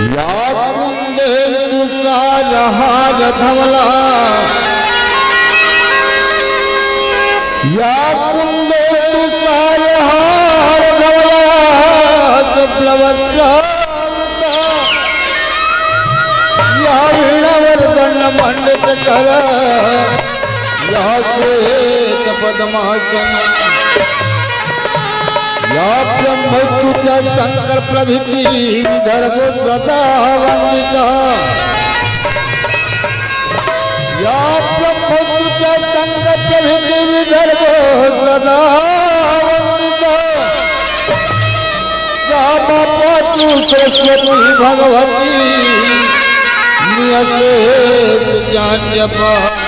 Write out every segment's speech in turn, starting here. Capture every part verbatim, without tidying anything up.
या कुंदेल तुषार हार धवला, या कुंदेल तुषार हार धवला, सब प्लवस्त्रावृता। या वीणावरदंड मंडित कर, या श्वेत पद्मासन। या ब्रह्मस्तुत्या शंकर प्रभृति विदर्भ सदा वंदिता। या ब्रह्मस्तुत्या शंकर प्रभृति विदर्भ सदा वंदिता। या मा पातु सरस्वती भगवती नियत जान्यपा।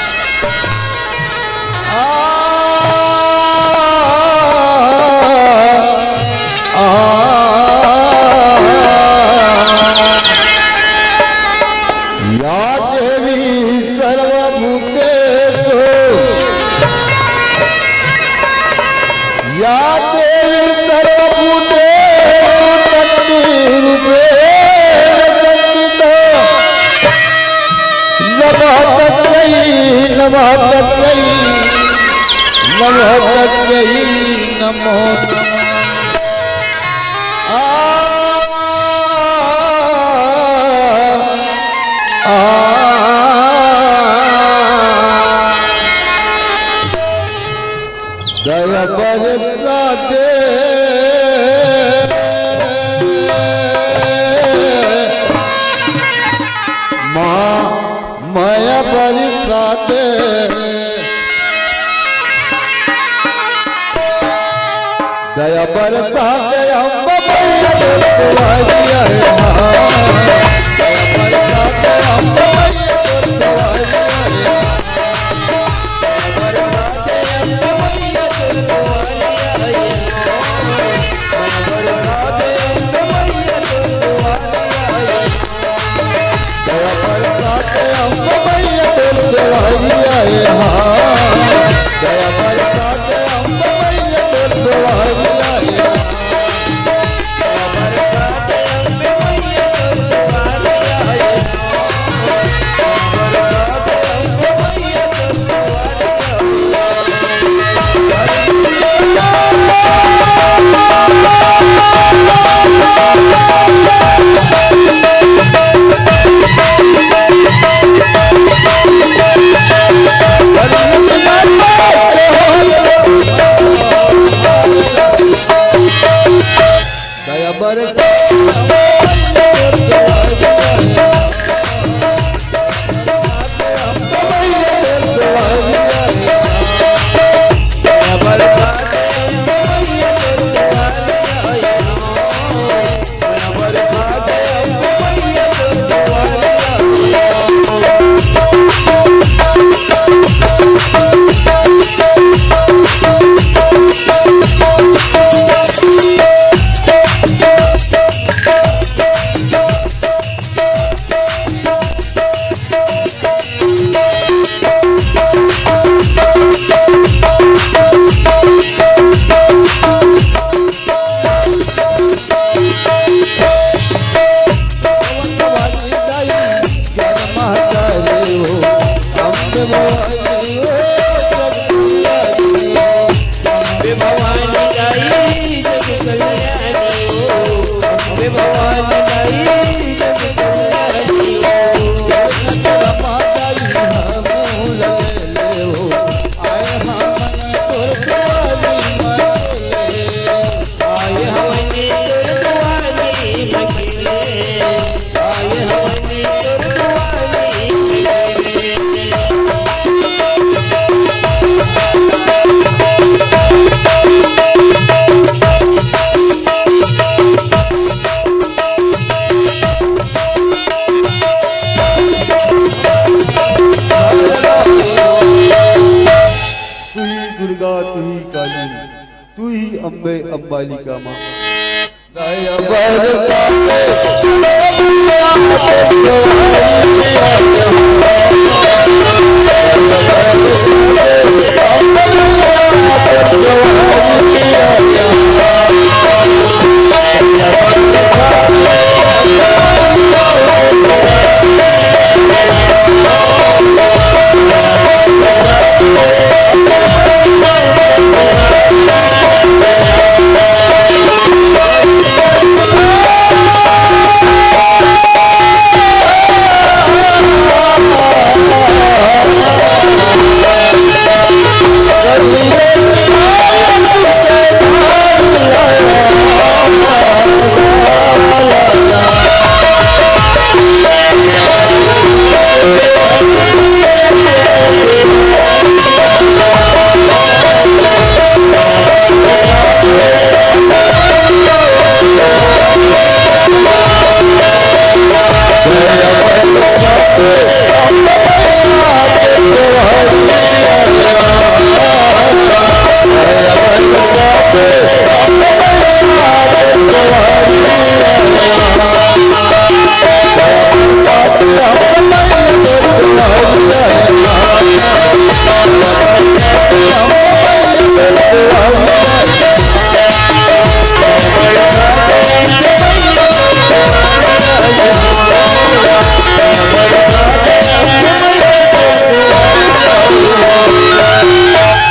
या देवी सर्वभूतेषु, या देवी सर्वभूतेषु शक्तिरूपेण संस्थिता। नमः तस्यै, नमः तस्यै, नमः तस्यै, नमो नमः। आ, आ, आ। दया बरसा दे। बरसाते, दया बरसाते अम्बा मैया तोर दुआरिया हे हाँ। दया बरसाते अम्बा मैया तोर दुआरिया हे हाँ। तू ही दुर्गा, तू ही काली, तू ही अम्बे, अम्बालिका माँ।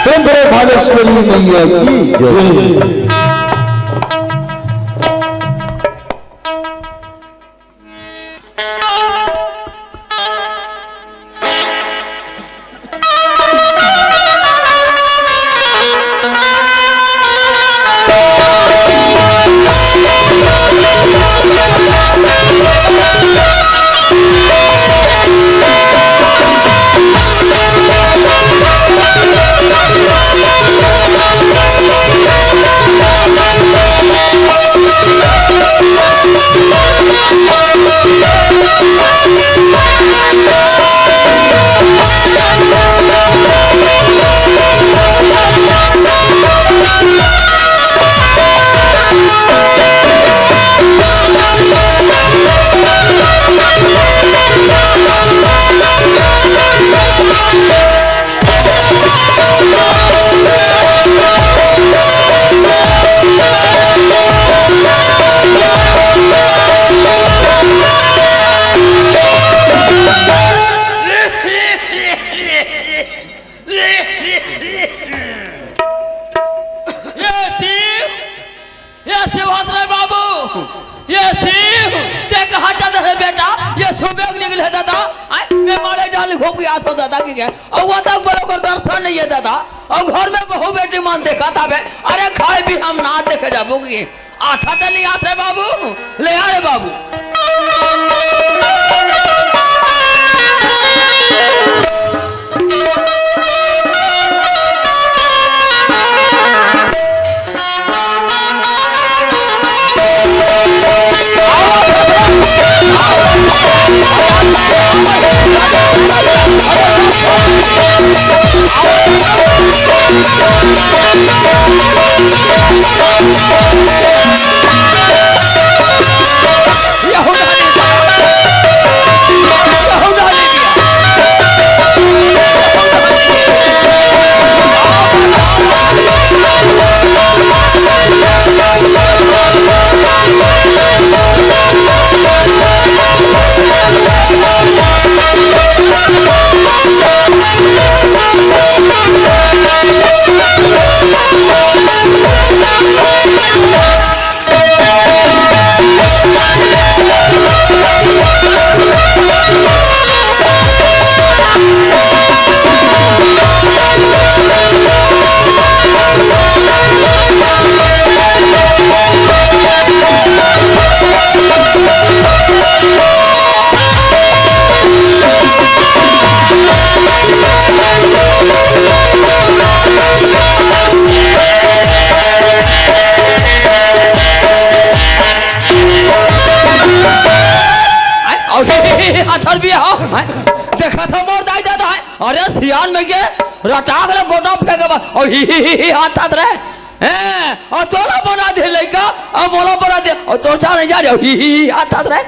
प्रेम करो भागेश्वरी मैया की जय। खूब याद हो दादा की के। अउ वो तक बड़ो कर दर्शन नहीं है दादा। अउ घर में बहू बेटी मन देखत हवे। अरे खाए भी हम ना देखे जाबो की। आथा त ले आथे बाबू, ले आ रे बाबू। अउ ही, ही, ही, ही, हाथ धर भी हो। हैं? देखा था मोर दाई दादा है। अरे सियान में के रटाक ले गोटा फेंके बा। अउ ही, ही, ही, ही, हाथ हाथ रहे। हैं? अउ तोला बना दे लइका, अउ मोला बना दे। अउ तोर चाल नहीं जा रहे। अउ ही, ही, ही, हाथ हाथ रहे।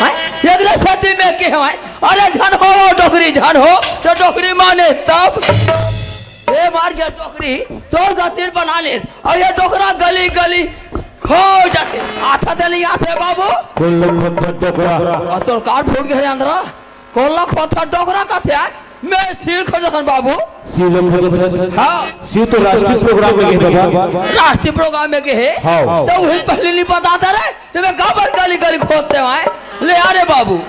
हैं? एकरे सेती में के हवय। अरे झन हो डोकरी, झन हो। तो डोकरी माने तब। ए मार के डोकरी, तोर गतिर बना ले। अउ ये डोकरा गली गली खो जाथे। आथा ते नहीं आथे बाबू। कोन ल खोदथे डोकरा? अउ तोर कान फूट गे हे अंदरा। कोन ल खोदथे डोकरा कथे आय? मैं सिर खोजथन बाबू। सिर ल खोजथस? हाँ। सिर तो राष्ट्रीय प्रोग्राम में गे हे बाबा। राष्ट्रीय प्रोग्राम में गे हे? हाँ। तो उही पहले नहीं बताता रे। ते मैं काबर गली गली खोदथे आय? ले आ रे बाबू।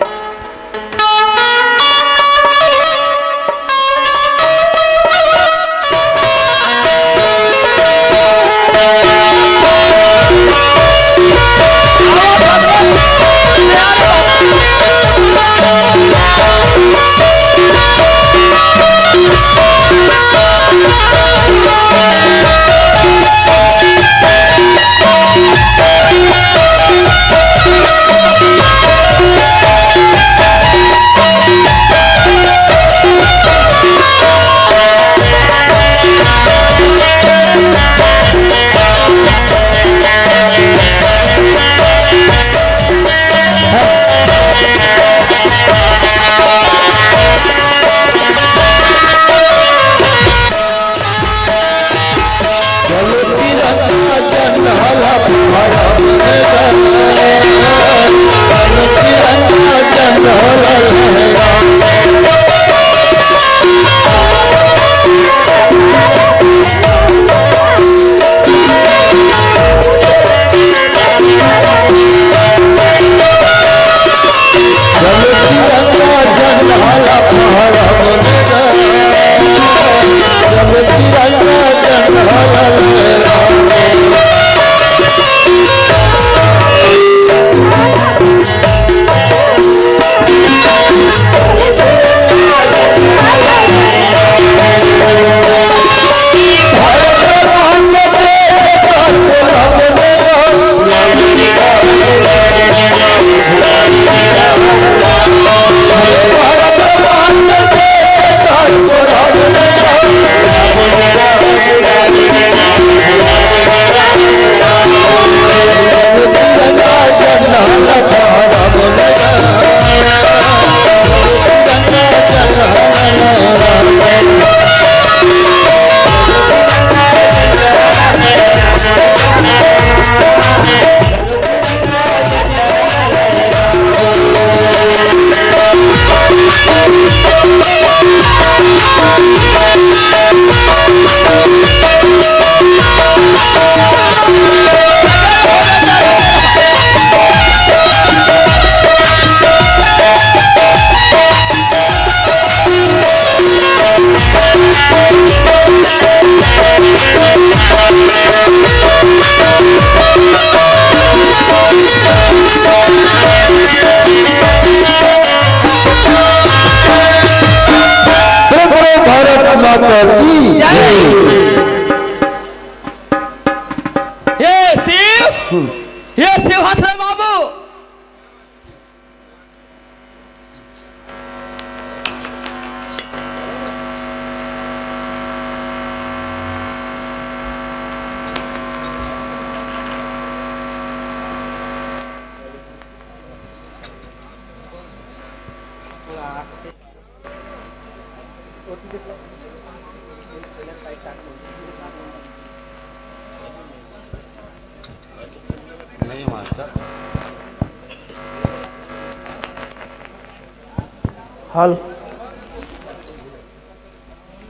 की जय। ये शिव, ये शिव हाथ में बाबू। नहीं मास्टर। हेलो।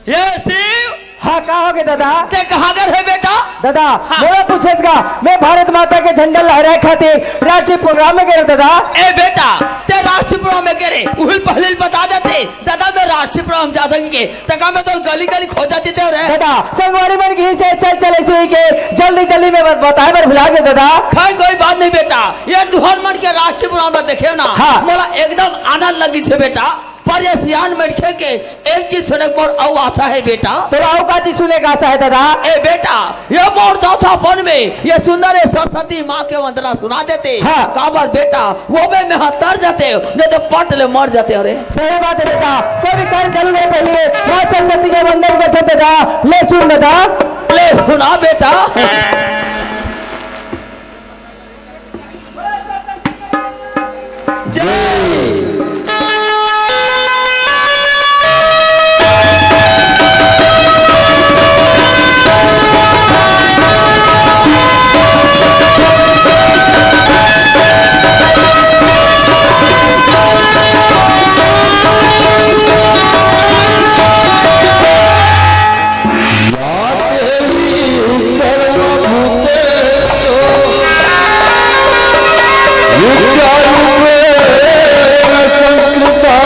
ये शिव। हाँ, का होगे दादा? ते कहाँ कर हे बेटा? दादा, हाँ। मोला पूछेस गा, मैं भारत माता के झंडा लहराए खातिर राष्ट्रीय प्रोग्राम में गे रहे दादा। ए बेटा, ते राष्ट्रीय प्रोग्राम में गे रहे, उहिल पहले बता देते, दादा मैं राष्ट्रीय प्रोग्राम जा सकेंगे, तका मैं तो गली गली खोजा देते रहे। दादा, संगवारी मन की से चल चल ऐसे ही के जल्दी जल्दी में बत-, बताए बर भुला गे दादा। खैर कोई बात नहीं बेटा, ये तुहर मन के राष्ट्रीय प्रोग्राम में देखे ना, हाँ। मोला एकदम आनंद लगी छे बेटा। पर ये सियान मनखे के एक चीज सुने के मोर अउ आशा है बेटा। तोला अउ का चीज सुने के आशा है दादा? ए बेटा, ये मोर चौथापन में ये सुंदर ये सरस्वती माँ के वंदना सुना देते। हाँ। काबर बेटा, वो में मैं तर जाते, नहीं तो पट ले मर जाते। अरे सही बात है बेटा, कोई भी कार्य चालू नहीं पहले माँ सरस्वती के वंदन करते दादा। ले सुन दादा। ले सुना बेटा। या देवी सर्वभूतेषु विद्यारूपेण संस्थिता।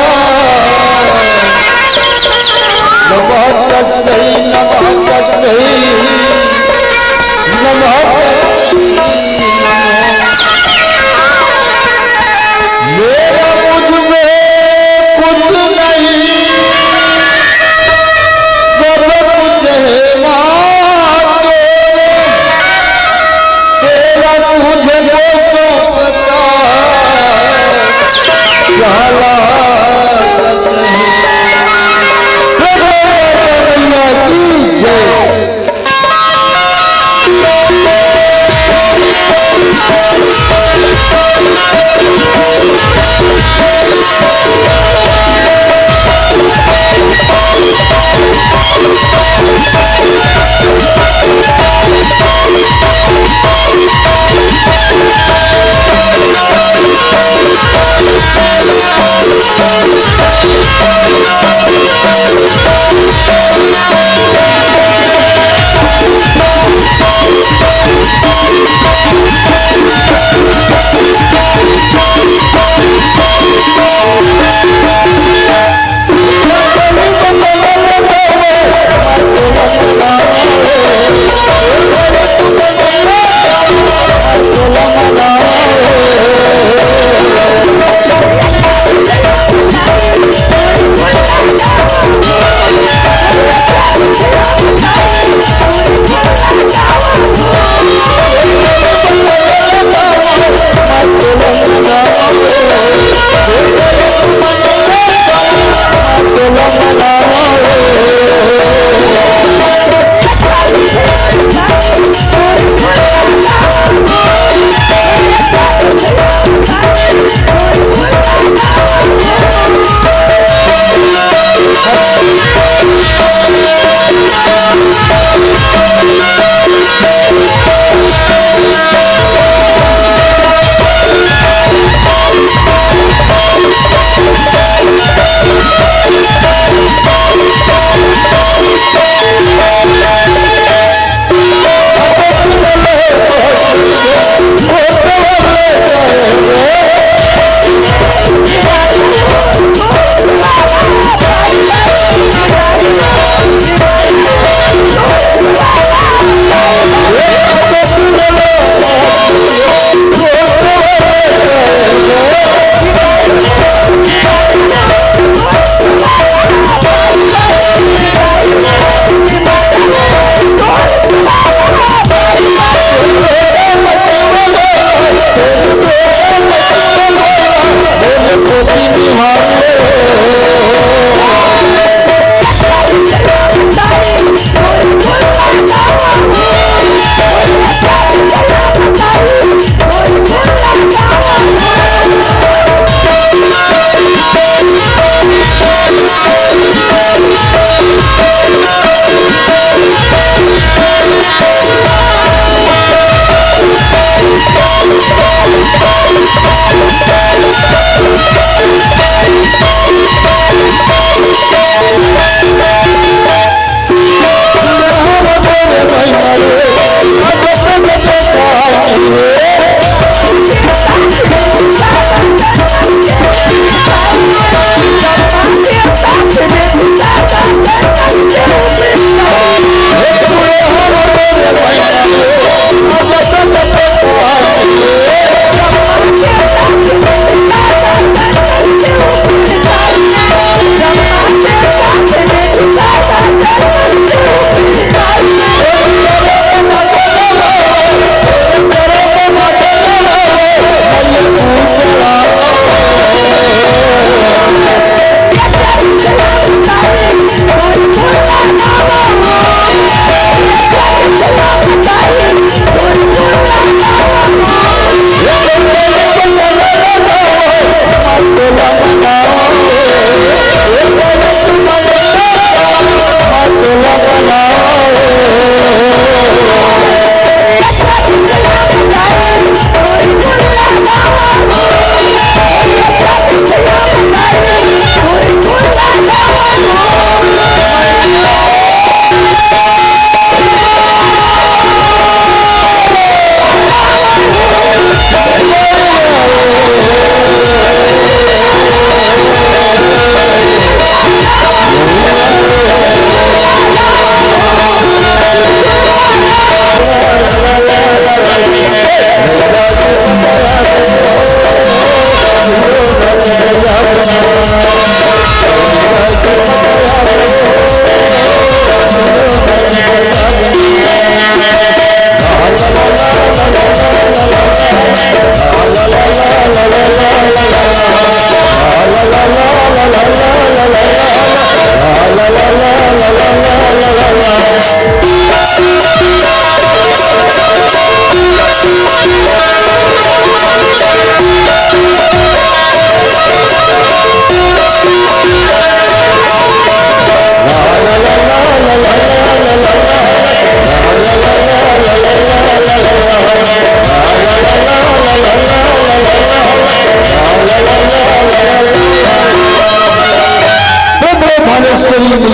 नमः तस्मै, नमः तस्मै, नमः तस्मै। मेरा मुझ में कुछ नहीं, सब कुछ है माँ तेरे। तेरा तुझको तो पता चला नहीं। प्रभु मैया की जय।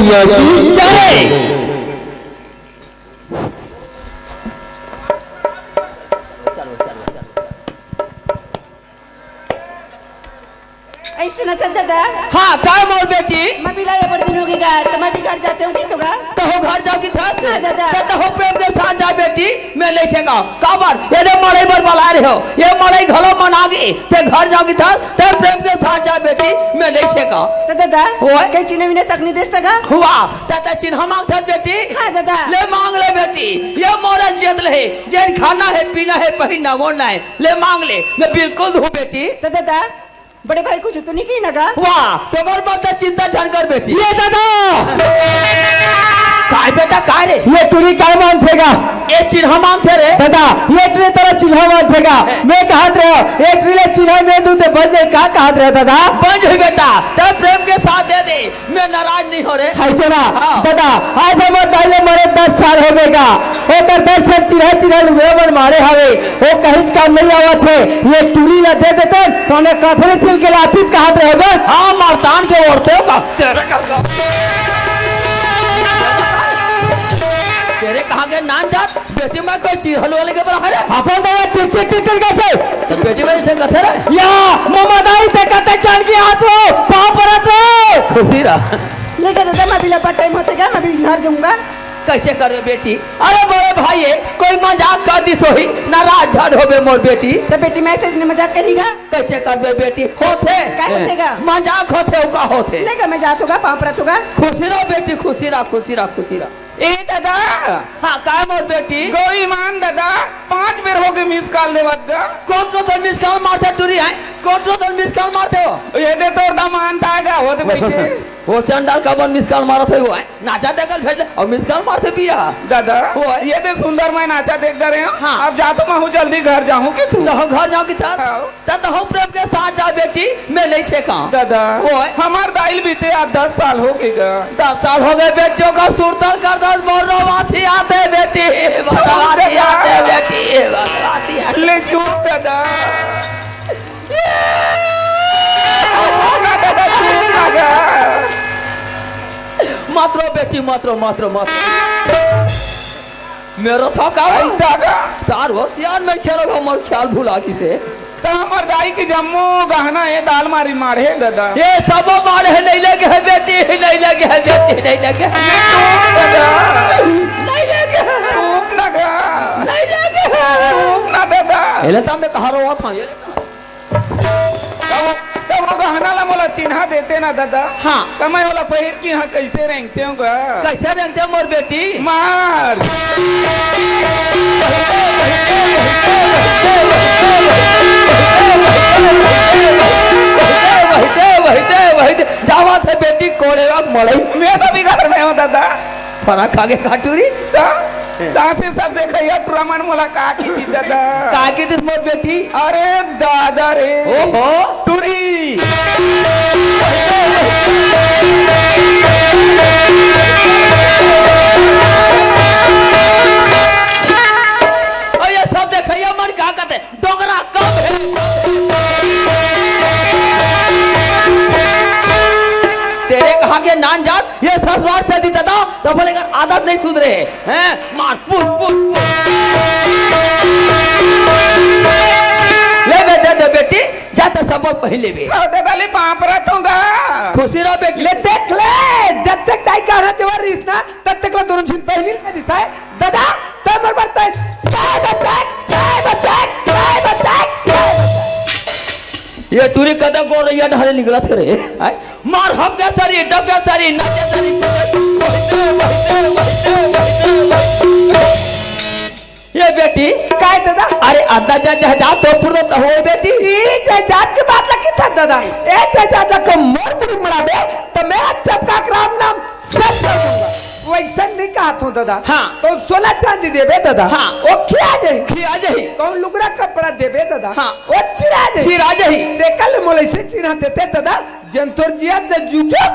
मैया की जय। ऐसे न था दादा। हाँ, काय मोर बेटी? मैं भी लाया बड़ दिन हो गया, तो मैं भी घर जाते हूँ कि तो गा? तो हो घर जाओगी था? हाँ, दादा। तो, तो हो प्रेम के साथ जा बेटी, मैं नहीं सेका। काबर? ये दे मड़ई बर बला रहे हो, ये मड़ई घलो मना गई, ते घर जाओगी था, ते प्रेम के साथ जा बेटी, मैं नहीं सेका। तो दादा, ओए? कहीं चिन्ह विन्ह तक नहीं देता गा? हुआ, ते, ते चिन्ह मांगता बेटी? हाँ, दादा। ले मांग ले बेटी, ये मोरा जेत ले, जेन खाना है, पीना है, पहिरना ओढ़ना है, ले मांग ले, मैं बिल्कुल दूँ बेटी। तो दादा, बड़े भाई कुछ तो नहीं की ना गा? वाह, तो अगर मत चिंता झन कर बेटी। ये दादा! काय बेटा, काय रे? ये टुरी काय मांगथे गा? ये चिन्ह मांगथे रे। दादा, ये टुरी तेरा चिन्ह मांगथे गा। मैं कहत रहे, ये टुरी ले चिन्ह मैं दूँ ते बन जाए, का कहत रहे दादा? बन जाए बेटा, ते प्रेम के साथ दे दे, मैं नाराज नहीं हो रे। ऐसे ना, हाँ। दादा, आज हमर दाई ले मरे दस साल हो गए गा। ओकर दर्शन चिन्हा चिन्हा लुगरा मन मारे हवे, ओ कहींच काम नहीं आवत हे। ये टुरी ला दे देतन, तो हमें कथरे सिल के लातीच कहत रहे बे। हाँ, मर्दान के ओढ़ते हो का? तेरे का, का? तेरे कहाँ के नान जात? बेटी मैं कोई चिन्ह वाले के बड़ा है रे। अपन तो ये टिट टिट टिट टिट करते। तो बेटी मैं इसे कथे रे। या, ममा दाई ते कते जान की हाथ रो, पाँव परत रो। खुशी रहा। लेके दादा, मैं भी लपट टाइम होते गा, मैं भी घर जाऊंगा। कैसे करबे बेटी? अरे बड़े भाई, कोई मजाक कर दी सोही, नाराज झन होबे मोर बेटी। तो बेटी, मैं ऐसे नहीं मजाक करेगा। कैसे करबे बेटी? होथे। का होथे गा? मजाक होथे, का होथे? लेगा मैं जात होगा, पाँव परत होगा। खुशी रहो बेटी, खुशी रह, खुशी रह, खुशी रह। ए दादा। हाँ, का मोर बेटी? गौरी मान दादा, पाँच बेर हो गए मिस कॉल देवत गा। कौन तो तन मिस कॉल मारते टुरी है? कौन तो तन मिस कॉल मारते हो? ये दे तोर दामान था गा, होते बैठे। वो चंडाल का बन मिस कॉल मारत है वो है। नाचा देखल भेज दे, और मिस कॉल मारते पिया। दादा, वो है। ये दे सुंदर मैं नाचा देख डरे हूँ। हाँ। अब जा तो मैं हूँ जल्दी घर जाऊँ कि तू? तो हम घर जाओ कि था? हाँ। त तहु प्रेम के साथ जा बेटी, मैं नहीं छेका। दादा, ओए। हमार दाई ल बीते आज दस साल हो गए गा। दस साल हो गए बेटियों का सुरतल कर दस मोर रोवाथी आते बेटी, बदवाथी आते बेटी, बदवाथी आते। ले चुप दादा। ना दादा, चुप ना गा। मत रो बेटी, मत रो, मत रो, मत रो। मेरो था का? आई दादा। तार होशियार में खेलो, हमर ख्याल भुला किसे। त हमर दाई के जम्मो गहना ए दाल मारी मारे हे दादा। ये सब मारे हे, नहीं लगे हे बेटी, नहीं लगे हे बेटी, नहीं लगे। दादा। नहीं लगे। चुप ना गा। नहीं लगे। चुप ना दादा। एले त मैं कहा रोवा था, ये। तब, तब वो गहना ला मोला चिन्हा देते ना दादा। हाँ। त मैं ओला पहिर की हाँ कैसे रेंग तें गा। कैसे रेंग दे मोर बेटी? मार। वही दे, वही दे, वही दे। जावत हे बेटी कोड़े वा मड़ई। मैं तो भी घर में हूँ दादा। फरक खा के काटूरी। तो, तासे सब देखइया टुरा मन मोला का की दी दादा। का की दिस मोर बेटी? अरे दादा रे। ओहो। टुरी। अउ ये सब देखइया मन का कथे, डोकरा कब हे? तेरे कहाँ के नान जात, ये ससुराल से दी दादा, तो बोले, "अगर आदत नहीं सुधरे हे, हैं? मार, पुस, पुस, पुस।" ले बे, दे दे बेटी, जा तो सब पहले बे। अउ दे दाली पाँव परत हूँ गा। खुशी रहो बेटी। ले देख ले, जब तक दाई गाना जवार रहीस ना, तब तक ला दोनों झिन पहली ले दिस हे। दादा, तैं मोर बर तैं, काय बचाए, काय बचाए, काय बचाए, काय बचाए। ये टूरी कदम को रैया ढाले निकलत हे रे। आय, मार हम के सरी, डब के सरी, नच के सरी। ये बेटी। काय दादा? अरे अंदर जा, जा, जा, तो पूर्ण तो हो बेटी। ई जायदाद के बात लगी था दादा। ए जायदाद ला को मोर बुढ़ी मराबे, तो मैं चपका के राम नाम सच कर दूंगा। वैसन नहीं कहत हूँ दादा। हाँ। तो सोना चांदी देबे दादा। हाँ। ओ खिया जाही। खिया जाही। कौन लुगरा कपड़ा देबे दादा। हाँ। ओ चिरा जाही। चिरा जाही। तेकर ले मोला ऐसे चिन्हा देते दादा, जन तोर जिया से जुग जुग।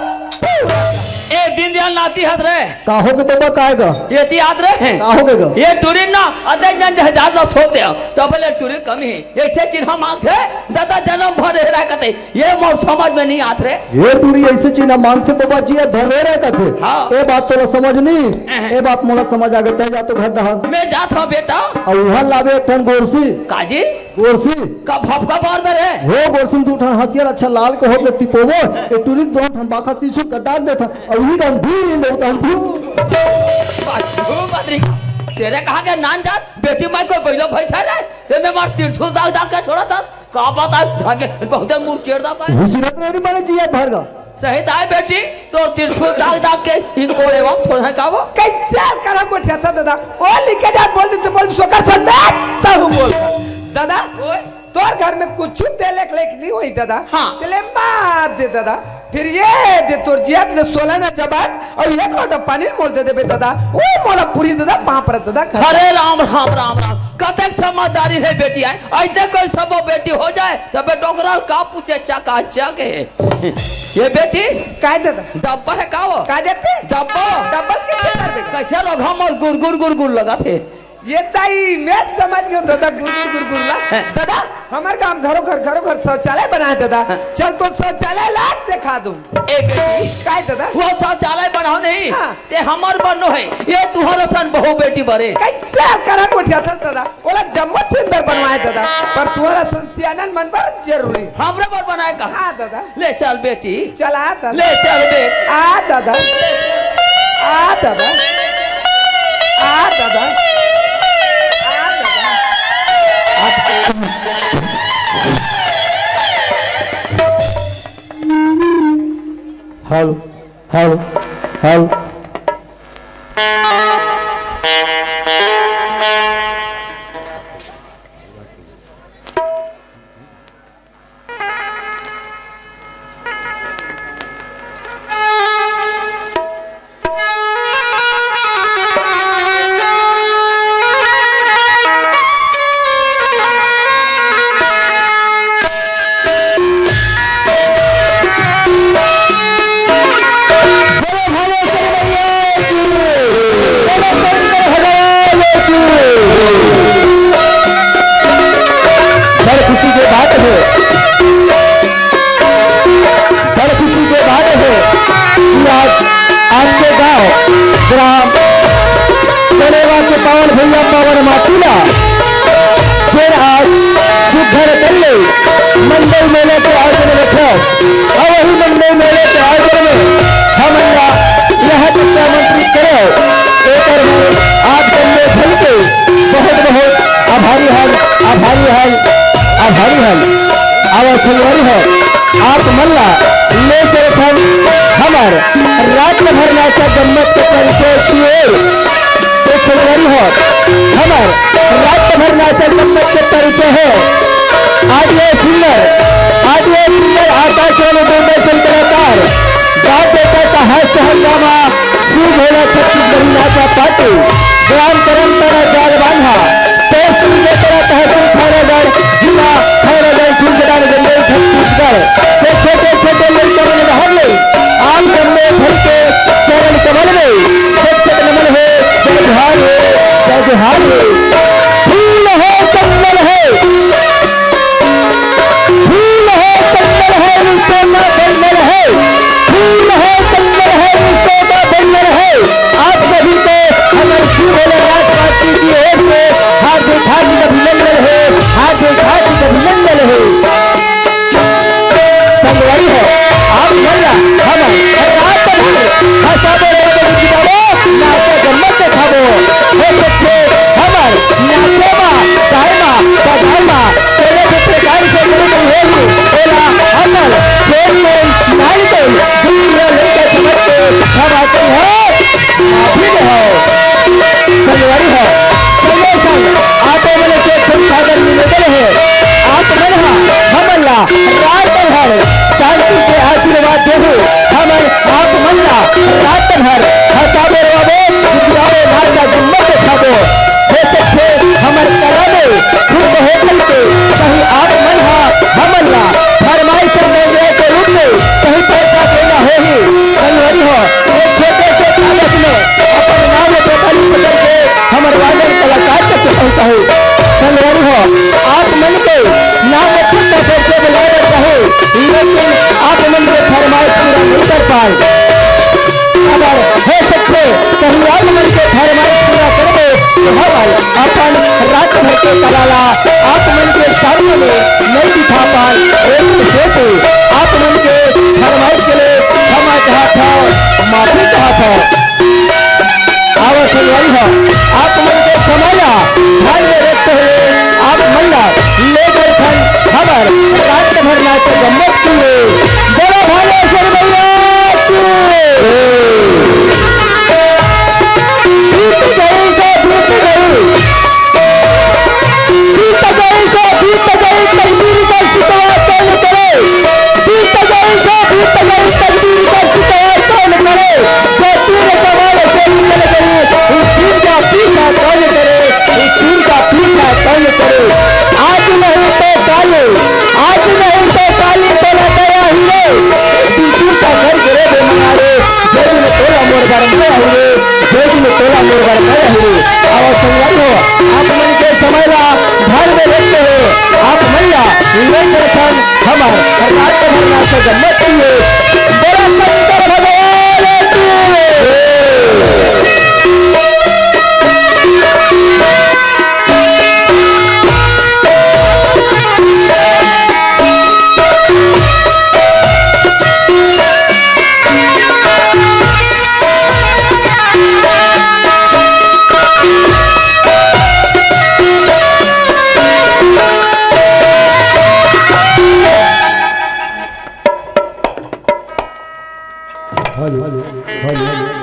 ए दीनदयाल नाती हस रे। का होगे बबा, काय गा? एती आत रे। का होगे गा? ए टूरी ना, अदे जन जहाज ला सोच दे। तो बोले टूरी कमी हे। एक छे चिन्हा मांगथे, दादा जनम भर हेरा कथे। ए मोर समझ में नइ आत रे। ए टूरी अइसे चिन्हा मांगथे बबा जी, ए धर रे कथे। हाँ। ए बात तोला समझ नइ आइस। अहं। ए बात मोला समझ आगे, तैं जा तो घर डहर। मैं जात हंव बेटा। अउ उहां लाबे एक ठन गोरसी। का जी? गोरसी। का भपका बार दे रे? हो गोरसी में दू ठन हंसिया अच्छा लाल के होत ले तिपोबो, ए टूरी दू ठन बाखा तिरछुल का दाग देथन, अउ इही दम ढू ले उतन ढू। बाजू बदरी का। तेरे कहां के नान जात, बेटी माई कोई बैलो भैंसा रे? ते में मार तिरछुल दाग दाग के छोड़ा था। का पता भागे बहुते मुंह चेड़ दा पाए। हिचरत रे रे मारे जिया भर गा। सही ताय बेटी, तोर तिरछुल दाग दाग के इनको रे वाप छोड़ा का वो? कइसे करा गोठियाथा दादा? ओ लिखे जात बोल दे तो बोल सोकर सन में तब बोल। दादा, ओए। तोर घर में कुछ तेल एक लेक नइ होही दादा। हाँ। तेले मार दे दादा। फिर ए दे तोर जियात ले सोलह ना जबान अउ एक लोटा पानी मोल दे देबे दादा। ओए मोला पूरी दादा, पांव परत दादा। अरे राम, राम, राम, राम। कतेक समझदारी हे बेटी आय। अइसने कोई सबो बेटी हो जाय, तबे डोकरा ल का पूछे, चकाचक हे। ए बेटी, काय दादा? डब्बा हे का वो? का देथे? डब्बा। डब्बा ल कइसे करबे? कइसे रोगहा मोर गुरगुर गुरगुर लगत हे? ए दाई, मैं समझ गेंव दादा, गुरगुर गुरगुर ला। हैं। दादा, हमर गांव घरो घर, घरो घर शौचालय बनाय दादा। हैं। चल तो शौचालय ला देखा दूं। ए बेटी। काय दादा? वो शौचालय बनाव नहीं। हाँ। ते हमर बर नोहे, ए तुंहर असन बहू बेटी बर ए। कइसे करा गोठियाथस दादा? ओला जम्मो सुंदर बनवाय दादा, पर तुंहर असन सियानन मन बर जरूरी। हमरे बर बनाय का? हाँ दादा। ले चल बेटी। चल आ दादा। ले चल बेटी। आ दादा। आ दादा। आ दादा। आ दादा। Hello, hello, hello. बोलो भालेश्वर मैया की, बोलो शंकर भगवान की। बड़ खुशी के बात हे, बड़ खुशी के बात हे कि आज आपके गांव ग्राम कलेवा के पावन भुइयां पावन माटी ला जेन आज सुघर कइले मंडई मेला के आयोजन रखव। अउ वही मंडई मेला के आयोजन में हमन ला यहाँ तक आमंत्रित करव, एकर बर आप जम्मो झन के बहुत बहुत आभारी हन, आभारी हन, आभारी हन। अउ संगवारी हो, आप मन ला ले चलथन हमर रात भर नाचा गम्मत के परिचय की ओर। तो संगवारी हो, हमर रात भर नाचा गम्मत के परिचय हे। Audio singer, audio singer Akashvani Bombay से कलाकार, बाप बेटा का हास्य हंगामा, शिव भोला छत्तीसगढ़ी नाचा पार्टी, ग्राम करमतारा जालबांधा, पोस्ट विजेता तहसील खैरागढ़, जिला खैरागढ़, सूरजगढ़, गंडई, छत्तीसगढ़ के छोटे छोटे लइका मन बाहर ले आप जम्मो झन के चरण कमल में छोट छोट नमन हे। जय जोहार हे, जय जोहार हे। फूल हे, जंगल हे, फूल हे, जंगल हे, रिश्तों का जंगल हे। फूल हे, जंगल हे, रिश्तों का जंगल हे। आप सभी को हमारी शिव भोले राज पार्टी की ओर से हार्दिक हार्दिक अभिनंदन हे, हार्दिक हार्दिक अभिनंदन हे। संगवारी हो, आप मन ला हमर रात भर हंसाबो, रोवाबो, गीत गाबो, नाचो, गम्मत देखाबो। हे बच्चे, हमर नाचे मा, गाए मा, बजाए मा, तेरे से प्रकार से गुरु नहीं होगी। ओला असल, छोड़ के, नाई के, दूसरा लेकर समझ के, हम आते हैं। माफी दे हो, संगवारी हो, संगे संग आपो मन से छोट सागर निवेदन हे, आप मन ह हमन ला रात भर शांति के आशीर्वाद देहू। हमन आप मन ला रात भर हंसाबो, रोवाबो, मुस्कुराबो, नाचा गम्मत देखाबो। हो सकथे हमर कला में खुश हो करके कहीं आप मन ह हमन ला फरमाइश के रूप में कहीं पैसा देना होही। संगवारी हो, ये पाए। अगर हो सकथे कहीं आप मन के फरमाइश पूरा करबे, तो हमन अपन रात भर के कला ला आप मन के सामने में नहीं दिखा पाए। एक हेतु आप मन के फरमाइश के लिए क्षमा चाहत हौं, माफी चाहत हौं। आवत संगवारी हो, आप मन के समय ला ध्यान में रखते हुए आप मन ला ले गए थन हमर रात भर नाच गम्मत किए। बोलो भालेश्वर भैया की। बीत गई सो बीत गई। बीत गई सो बीत गई, तकदीर का शिकवा कौन करे? बीत गई सो बीत गई, तकदीर का शिकवा कौन करे? जो तीर कमान से निकल गई, उस तीर का पीछा कौन करे? उस तीर का पीछा कौन करे? आज नहीं तो काल, आज नहीं तो काल, तो ना गया हीरे। तू तीर का घर गिरे दे मनारे, जो दिन तोला मोर घर में हीरे। जोगी में तोला मोर बर करे हुए। और संगवारी हो, आप मन के समय ला ध्यान में रखते हुए आप मन ला ले करथन हमर कर्नाटक भरना से गम्मत किए। बोला शंकर भगवान की। Hello, hello, hello.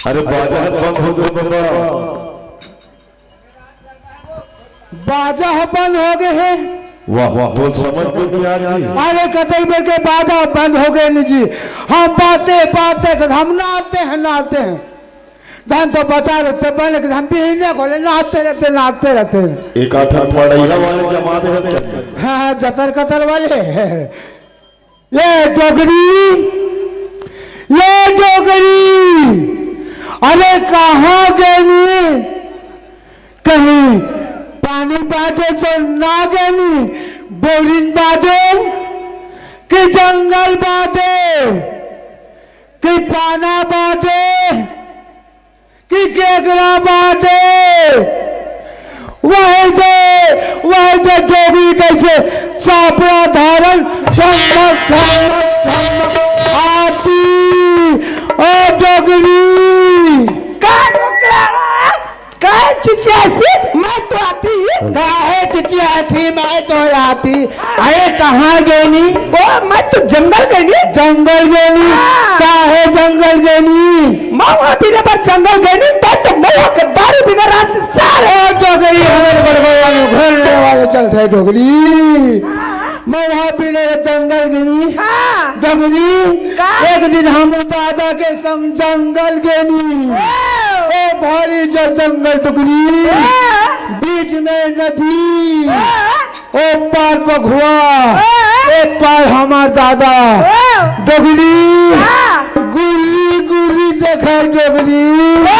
अरे, बाजा ह बंद हो गे बाबा। बाजा ह बंद हो गे हे। वाह, वाह, तो समझ में नहीं आ रही। अरे, कतई बेर के बाजा बंद हो गे नी जी। हम बाते, बाते, हम नाचते हैं, नाचते हैं। धन तो बचा रहते, बन के हम बिहने खोले, नाचते रहते, नाचते रहते हैं। एक आठ मड़ैया वाले जमात है। हाँ, हाँ, जतर कतर वाले। ये डोगरी, ये डोगरी, अरे कहाँ गेनी? कहीं पानी बाटे तो ना गेनी, बोरिंग बाटे कि जंगल बाटे कि पाना बाटे कि केकरा बाटे? वही दे, वही दे डोगरी कैसे चापड़ा धारण, धमक, धमक, धमक, आती, ओ डोगरी। का डोकरा? का चिचियासी? मैं तो आती। काहे चिचियासी? मैं तो आती। अरे, कहाँ गेनी? ओ, मैं तो जंगल गेनी। जंगल गेनी? हाँ। काहे जंगल गेनी? महुआ बीने बर जंगल गेनी, तब तो महुआ के दारू बीने रात सारे। ओ, डोकरी, हमर बड़गोया में घुरने वाले चलते हैं, डोकरी। महुआ बीने जंगल गेनी। हाँ। डोकरी, का? एक दिन हम दादा के संग जंगल गेनी। ओ। ओ, भारी जो जंगल, डोकरी। ओ। बीच में नदी। ओ। ओ पार बघवा, हाँ। ओ पार हमार दादा। हाँ। डोगरी, हाँ। गुर्री गुर्री देखे डोगरी। ए,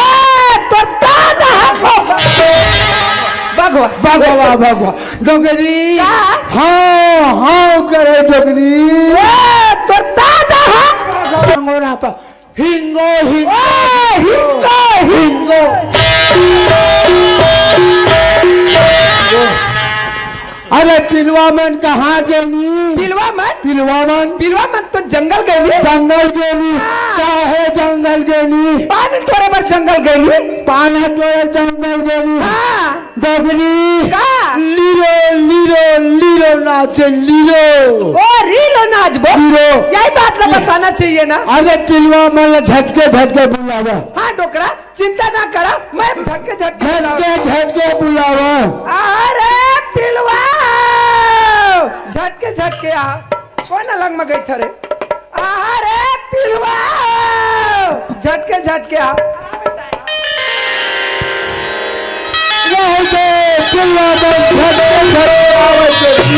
तोर दादा ह-, बघवा। बघवा, बघवा। डोगरी, का? हाँ, हाँ करे डोगरी। ए, तोर दादा ह-, बघवा, अंगोरा पर। हिंगो, हिंगो। ए, हिंगो, हिंगो। अरे पिलवा मन कहाँ गेनी? पिलवा मन? पिलवा मन? पिलवा मन तो जंगल गेनी। जंगल गेनी। हाँ। काहे जंगल गेनी? पान टोरे बर जंगल गेनी। पान टोरे जंगल गेनी। हाँ। डोगरी। का? लीरो, लीरो, लीरो नाचे, लीरो। ओ, रीलो नाचबो। लीरो। यही बात ला बताना चाहिए ना। अरे, पिलवा मन ला झटके, झटके बुलावा। हाँ, डोकरा, चिंता ना करा, मैं झटके, झटके बुलावा। झटके, झटके बुलावा। अरे, पिलवा, झटके, झटके आ। कोन अलग म गई थरे? अरे पिलवा! झटके झटके आ। यही से पिलवा बन झटके झटके आवत हे।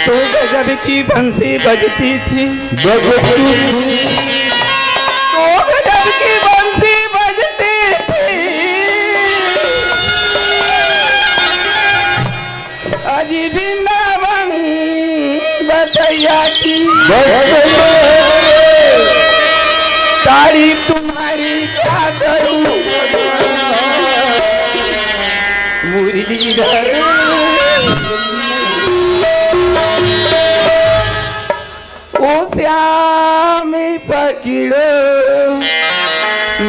तो गजब की बंसी बजती थी। बजती थी। तो गजब की बंसी बजती थी। अजी वृंदावन बसैया की। बसैया। तारीफ तुम्हारी क्या करूं मुरलीधर। ओ श्याम पकड़ो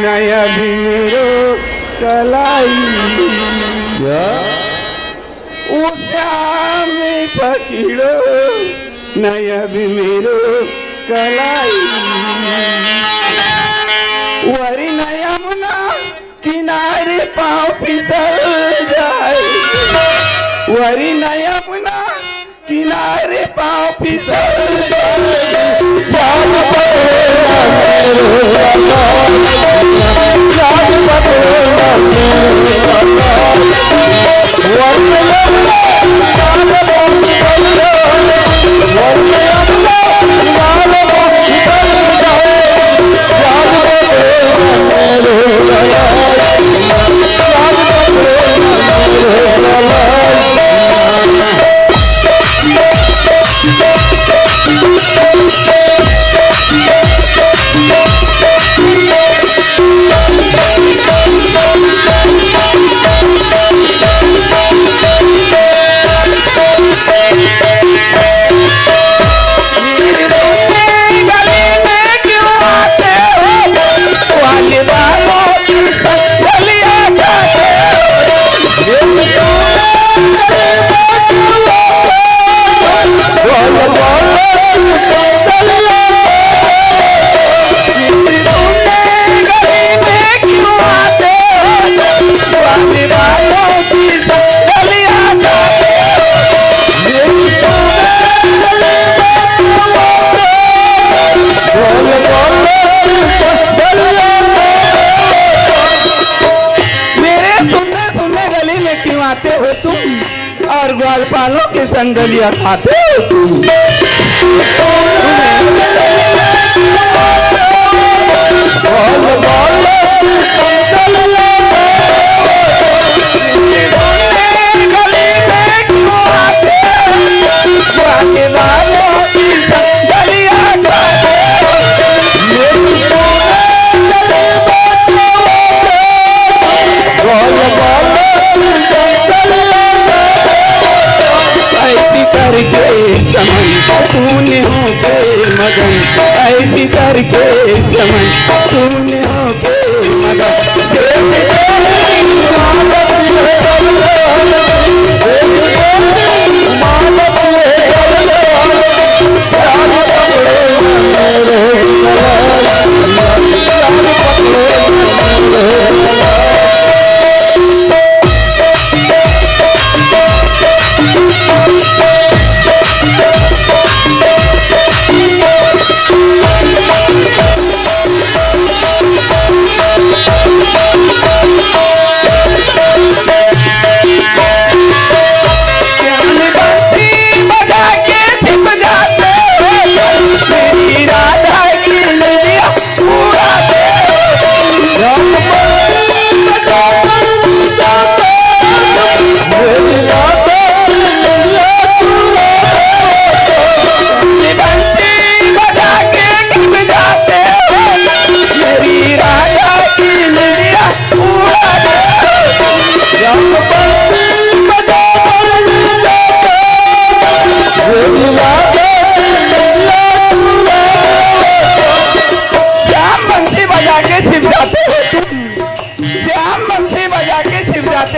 नया भी मेरो कलाई। क्या? ओ श्याम पकड़ो नया भी मेरो कलाई। वरी नया मुना किनारे पाँव फिसल जाए। वरी नया मुना किनारे पाँव फिसल जाए। श्याम पकड़ो ना मेरो कलाई। श्याम पकड़ो ना मेरो कलाई। मेरे सुनने सुनने गली में क्यों आते हो तुम और ग्वालपालों के संग गलिया खाते हो तुम? ऐसी करके चमन तूने होके मगन, ऐसी करके चमन तूने होके मगन।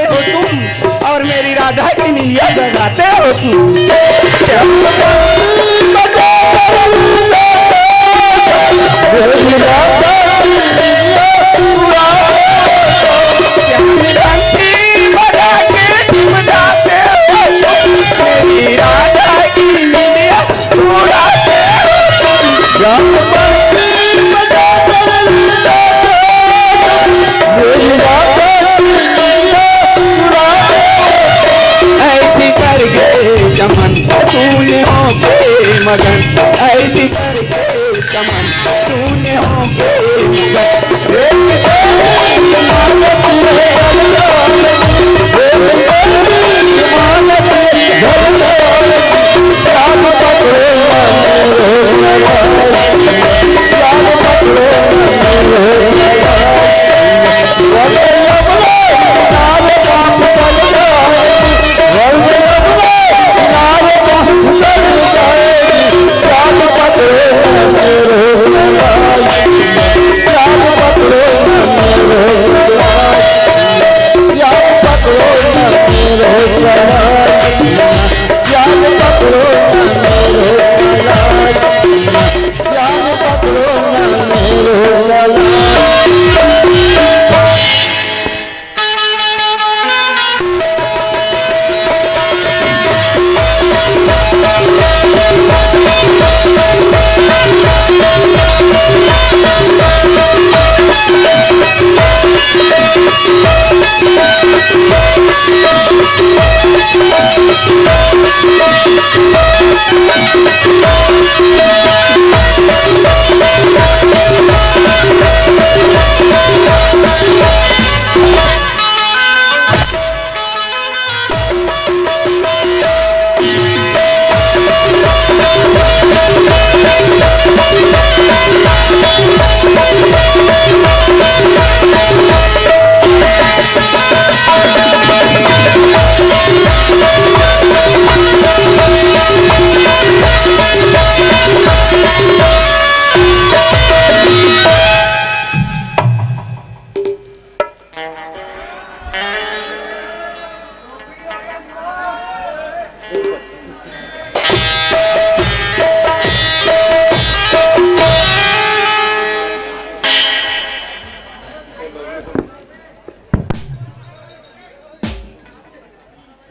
हो तुम और मेरी राधा की निंदिया जगाते हो तुम। मेरी राधा की निंदिया उड़ाते हो तुम। मेरी राधा की निंदिया उड़ाते हो। ऐसी करके चमन तूने होके मगन, ऐसी करके चमन तूने होके मगन।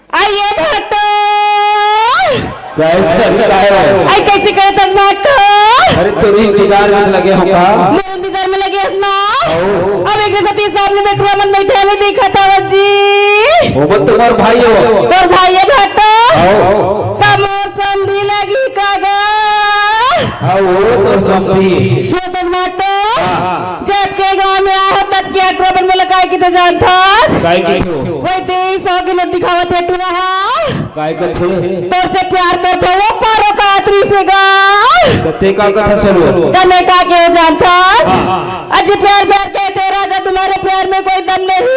आइए भाटो। कैसे, काय हो? आई कैसे करत हस भाटो? अरे, तोर इंतजार में लगे हो का? मोर इंतजार में लगे हस ना? आओ। अब एक सतीश साहब ने बेटुआ मन बैठे हवे, देखत हवस जी। वो बस तुम्हार भाई हो। तोर भाई हे भाटो। आओ। त मोर समधी लगही का गा? हाँ, वो तो समधी। सुनत हस भाटो? हाँ, हाँ। जब के गांव में आए हो, तब के अटुरा मन मोला काय कथे जानथस? काय कथे? वही तेईस सौ के नोट दिखावत हे टुरा हा। काय कथे? तोर से प्यार करत हो, वो पारो कातरी से गा। त ते का कथस वो? त मैं का के जानथस? हाँ। अजी प्यार प्यार कहते राजा, तुम्हारे प्यार में कोई दम नहीं।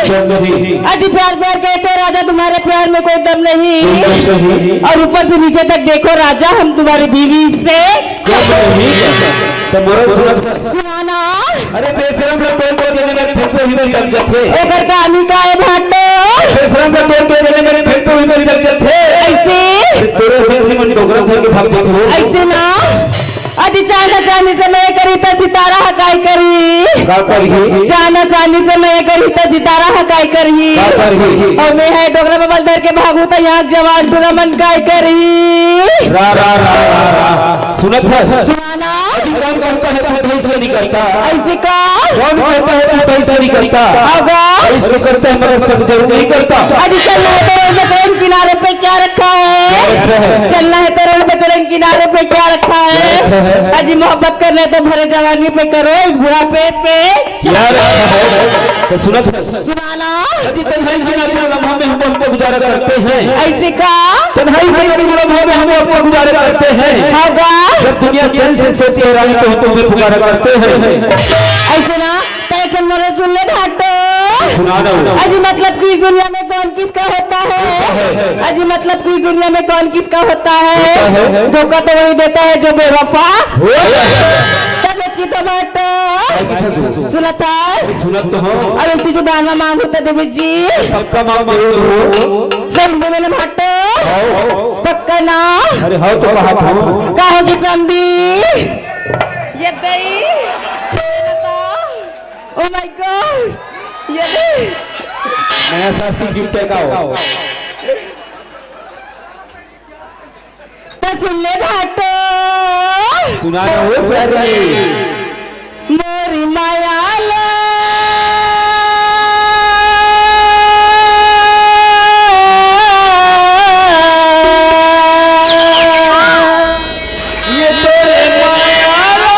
दम नहीं। अजी प्यार प्यार कहते राजा, तुम्हारे प्यार में कोई दम नहीं। कोई दम नहीं। और ऊपर से नीचे तक देखो राजा, हम तुम्हारी बीवी से कम नहीं। त मोर सुनत सुनाना। अरे बेशरम ला तोर दू झन में फेंकबो ही में जग जथे। ओकर कहानी का हे भाटो? बेशरम ला तोर दू झन में फेंकबो ही में जग जथे। ऐसे? अरे तोरे से मन डोकरा धर के भाग जथे हो। ऐसे ना। अजी चांदा चांदी से मैं करी त सितारा ह काय करी? का करही? चांदा चांदी से मैं करी त सितारा ह काय करही? का करही? अउ मैं हे डोकरा बबल धर के भागू त यहाँ जवान टुरा मन काय करही? रा, रा, रा, रा, रा। सुनत हस? सुनाना। अजी कौन कहता है तू भैंस में नहीं करता? ऐसे का? कौन कहता है तू भैंस में नहीं करता? अगा। भैंस में करता है मगर सब जरूर नहीं करता। अजी चलना है तो रोड में ट्रेन किनारे पे क्या रखा है? क्या रखा है? चलना है तो रोड पे ट्रेन किनारे पे क्या रखा है? क्या रखा है? अजी मोहब्बत करना है तो भरे जवानी पे करो, इस बुढ़ापे पे क्या रखा है? तो सुनत हस? सुनाना। अजी तन्हाई के नाचे लम्हा में हम आपका गुजारा करते हैं। ऐसे का? तन्हाई के नाचे लम्हा में हम आपका गुजारा करते हैं। हाँ गा। जब दुनिया चैन से सोती है रानी तो हम तुम्हें पुकारा करते हैं। ऐसे ना, तय के मोरे सुन ले भाटो। सुना दो। अजी मतलब कि इस दुनिया में कौन किसका होता है? होता है। अजी मतलब कि इस दुनिया में कौन किसका होता है? होता है। धोखा तो वही देता है जो बेवफा होता है। तब की तो भाटो। काय की था सु? सुनत हस? सुनत तो हंव। अरे चीजू दान मांगू त देबे जी। पक्का मांगू तो। संग में भाटो। हव। पक्का ना? अरे हव तो कहा था। का होगे समधी? ये दई। Oh my God! ये दई। नया साल की gift हे का हो? त सुन ले भाटो। सुना ना हो सारी। मोरी माया ला। ये तोरे माया ला।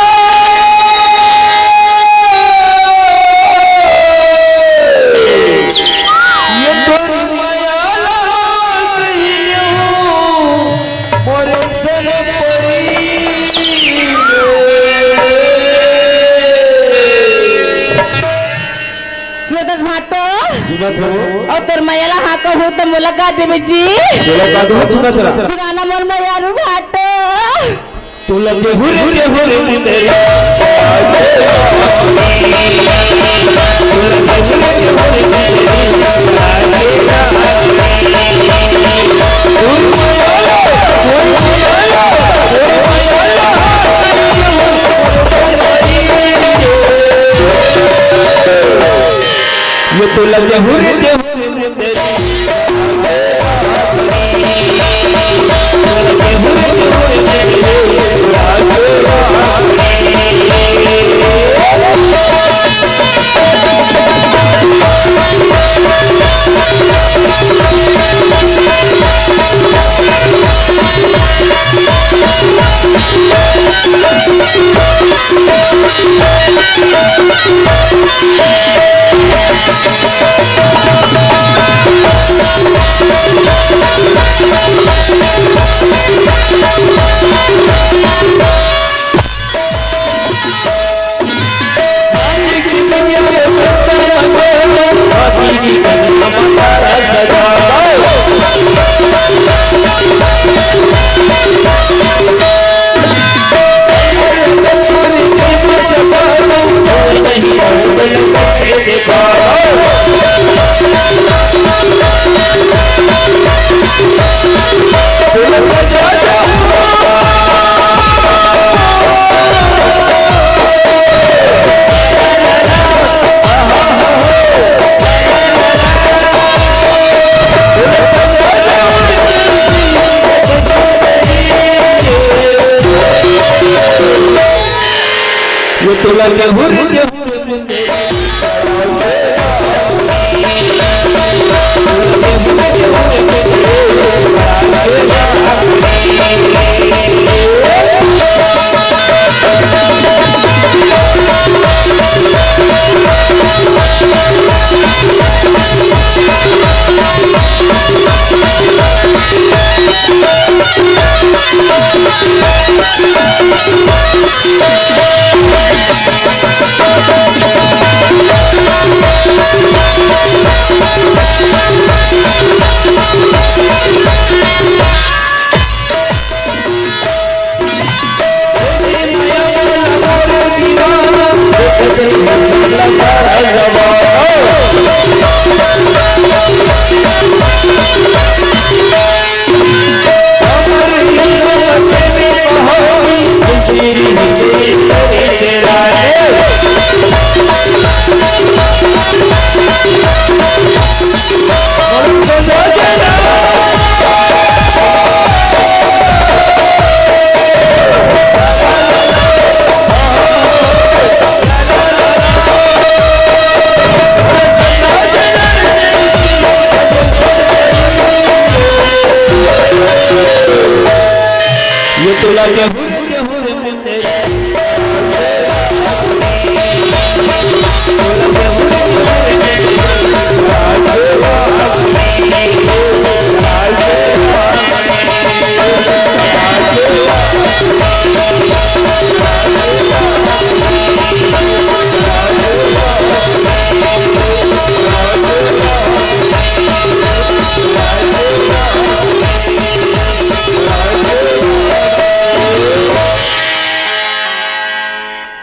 ये तोरे माया ला। मोरे सर परी। सुनत हस भाटो? सुनत हंव। अउ तोर मया ला हाँ कहूँ त मोला का देबे जी? तोला का देहूँ सुनत रह। सुनाना मोर मयारू भाटो। तोला देहूँ रे, देहूँ रे, देहूँ रे। ये तो लगे हुए थे। ये तोला देहूँ रे, देहूँ रे। ये तोला देहूँ